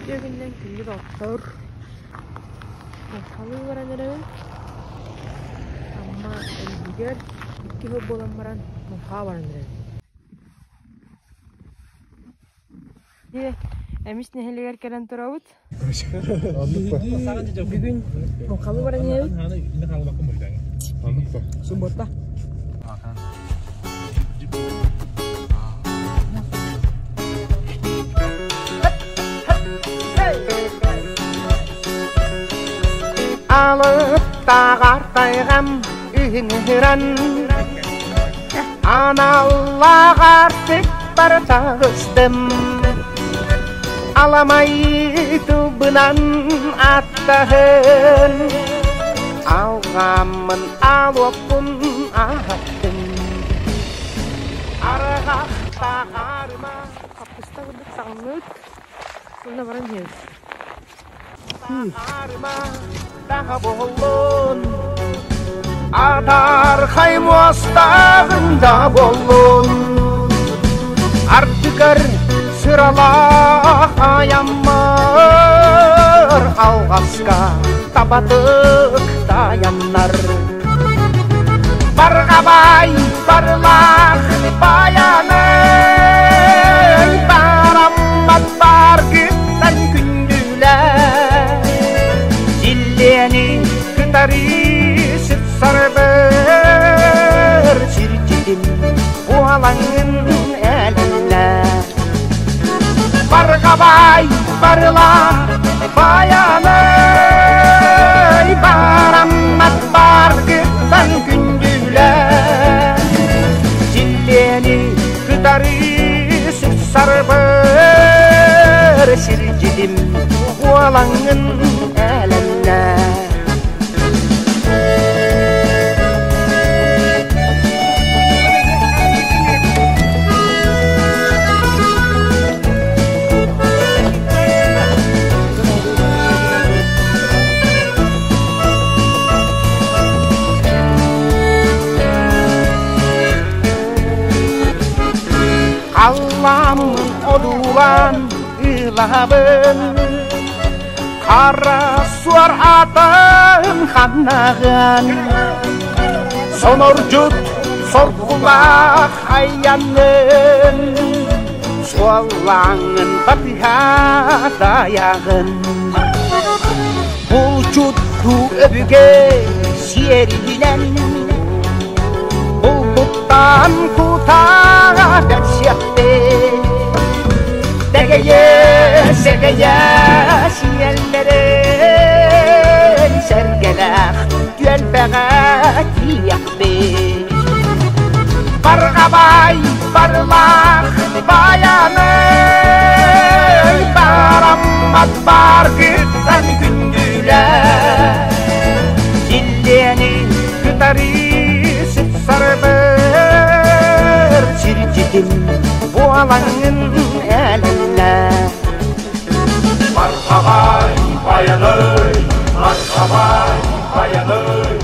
Үтүө күнүнэн күндү доҕоттор! Муҥхалыы баран эрэбин. Амма Өлбүгэр 2 сыл буолан баран муҥхаҕа баран эрэбин. Дьэ, Эмис нэһилиэгэр кэлэн турабыт. Бүгүн муҥхалыы баран иһэбит. Суббота. Алыптааҕар тайҕам үһүҥүрэн аналлааҕар тыкпар таҕыстым аламай тылбынан аттаһын алҕаммын алуоппун аһаттым арҕахтааҕарыма Хаппыста курдук саҕалыыт уонна баран иһэбит. Таха буоллун Атархай муостааҕын да буоллун Ардыгар сыралаах айаммар Алҕаска табатык таяннар Барҕабай барылаах баянай Бараммат баргыттан күндүлэр Дьиллиэни кытары сыпсарбыр Сирдьитин буолаҥын элэллэр Барҕабай барылаах баянай Бараммат баргыттан күндүлэр Дьиллиэни кытары сыпсарбыр Сирдьитим буолаҥын элэллэр Алламмын одуулаан ыылаһабын Хара суор атын ханнаҕын Сонордьут соргулаах айанын Суоллааҥын батыһа тайаҕын Булчуттуу өбүгэ сиэринэн Булбуттан кутаҕа бэрсиэхпит Дэгэйэ, сэгэйэ сиэллэрин Сэргэлээх түөлбэҕэ тиийэхпит Барҕабай барылаах баянай Бараммат баргыттан күндүлэр Дьиллиэни кытары сыпсарбыр Сирдьитин буолаҥын элэллэр Мархабай, баяный, мархабай, баяный.